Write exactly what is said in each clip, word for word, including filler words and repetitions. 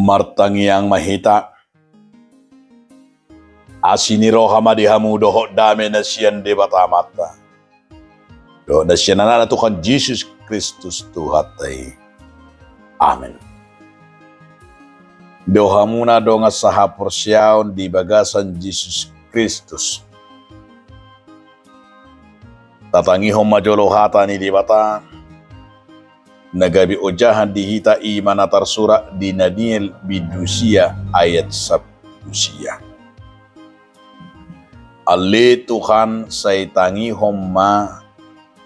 Martangiang ma hita. Asi ni roha ma di hamu dohot dame na sian Debata Amanta dohot na sian Anakna Tuhan Jesus Kristus Tuhanta i. Amen. Di hamuna dongan sahaporseaon di bagasan Jesus Kristus. Tatangihon ma jolo hata ni Debata na gabe ojahan di hita, i ma na tarsurat di Daniel bindu sia ayat sampulu sia. Ale Tuhan, sai tangihon ma,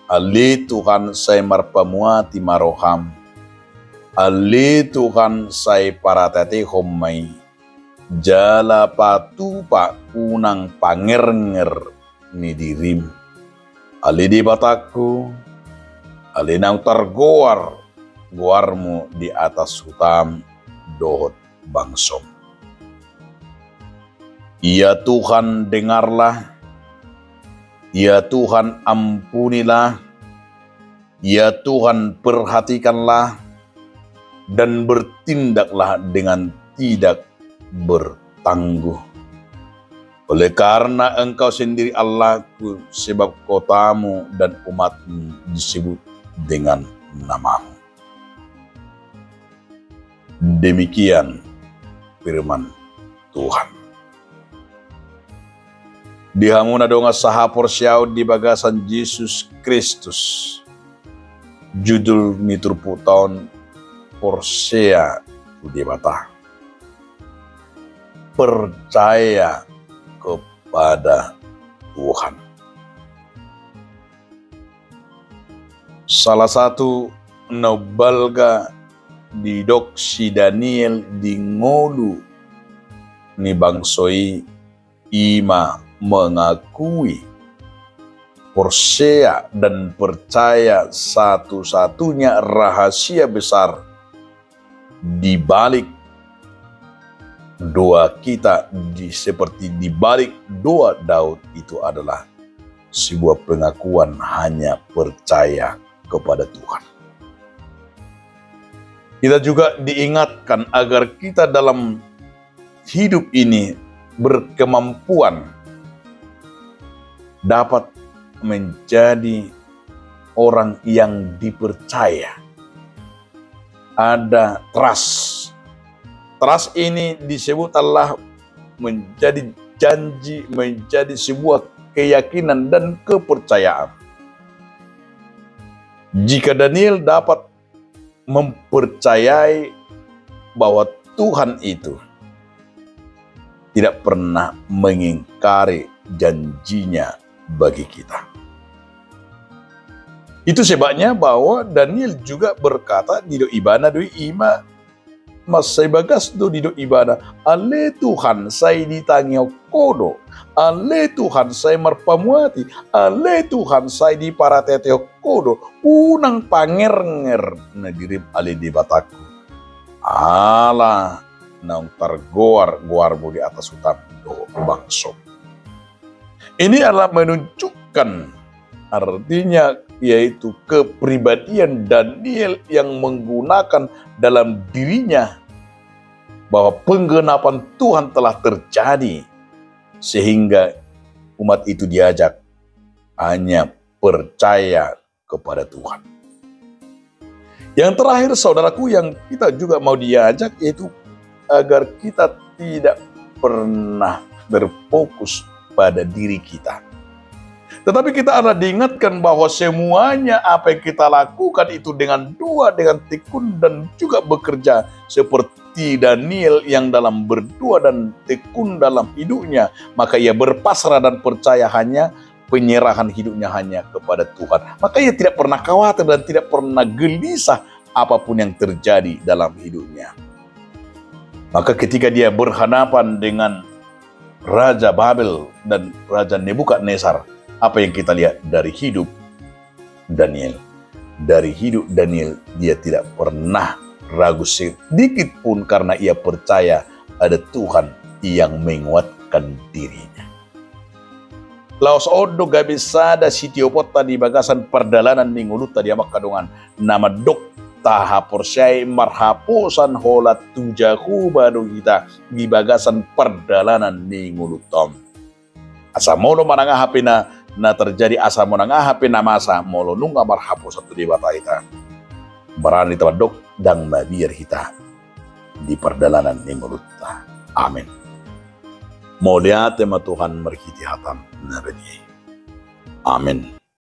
ale Tuhan, sai marpamuati ma roham, ale Tuhan, sai parateatehon ma i, jala patupa unang pangernger ni dirim. Ale Debatangku, ale naung targoar goarmu di atas hutam dohot bangsom. Ya Tuhan, dengarlah. Ya Tuhan, ampunilah. Ya Tuhan, perhatikanlah dan bertindaklah dengan tidak bertangguh. Oleh karena Engkau sendiri Allahku, sebab kotamu dan umatmu disebut dengan namamu. Demikian firman Tuhan. Di hamuna dongan sahaporseaon di bagasan Jesus Kristus, judul ni turpukta on porsea tu Debata. Percaya kepada Tuhan. Salah satu na umbalga didok si Daniel di ngolu ni bangso i, i ma mengakui, porsea dan percaya satu-satunya rahasia besar di balik doa kita, di, seperti di balik doa Daud, itu adalah sebuah pengakuan hanya percaya kepada Tuhan. Kita juga diingatkan agar kita dalam hidup ini berkemampuan dapat menjadi orang yang dipercaya. Ada trust. Trust ini disebut adalah menjadi janji, menjadi sebuah keyakinan dan kepercayaan. Jika Daniel dapat mempercayai bahwa Tuhan itu tidak pernah mengingkari janjinya bagi kita. Itu sebabnya bahwa Daniel juga berkata, didok ibana do i, i ma mansai bagas do didok ibana, ale Tuhan, sai ditangihon Ho do, ale Tuhan, sai marpamuati, ale Tuhan, sai diparateatehon Ho do, unang pangernger na dirim, ale Debatangku. Ala naung targoar goarmu di atas hutam dohot bangsom. Ini adalah menunjukkan, artinya yaitu kepribadian Daniel yang menggunakan dalam dirinya bahwa penggenapan Tuhan telah terjadi, sehingga umat itu diajak hanya percaya kepada Tuhan. Yang terakhir, saudaraku, yang kita juga mau diajak, yaitu agar kita tidak pernah berfokus pada diri kita. Tetapi kita adalah diingatkan bahwa semuanya apa yang kita lakukan itu dengan doa, dengan tekun, dan juga bekerja seperti Daniel yang dalam berdoa dan tekun dalam hidupnya, maka ia berpasrah dan percaya hanya penyerahan hidupnya hanya kepada Tuhan. Maka ia tidak pernah khawatir dan tidak pernah gelisah apapun yang terjadi dalam hidupnya. Maka ketika dia berhadapan dengan Raja Babel dan Raja Nebukadnezar, apa yang kita lihat dari hidup Daniel? Dari hidup Daniel, dia tidak pernah ragu sedikit pun karena ia percaya ada Tuhan yang menguatkan dirinya. Laos on do gabe sada sitioponta di bagasan pardalanan ni ngolunta di amang hamu dongan, na mandok tahaporseai marhaposan holan tu Jahowa do hita di bagasan pardalanan ni ngolunta on. Asa molo manang aha pe na, na terjadi, asa manang aha pe na masa, molo nunga marhaposan tu Debata hita, berani ta mandok, ndang mabiar hita di pardalanan ni ngolunta. Amen. Mauliate ma Tuhan marhite hataM na badia i. Amen.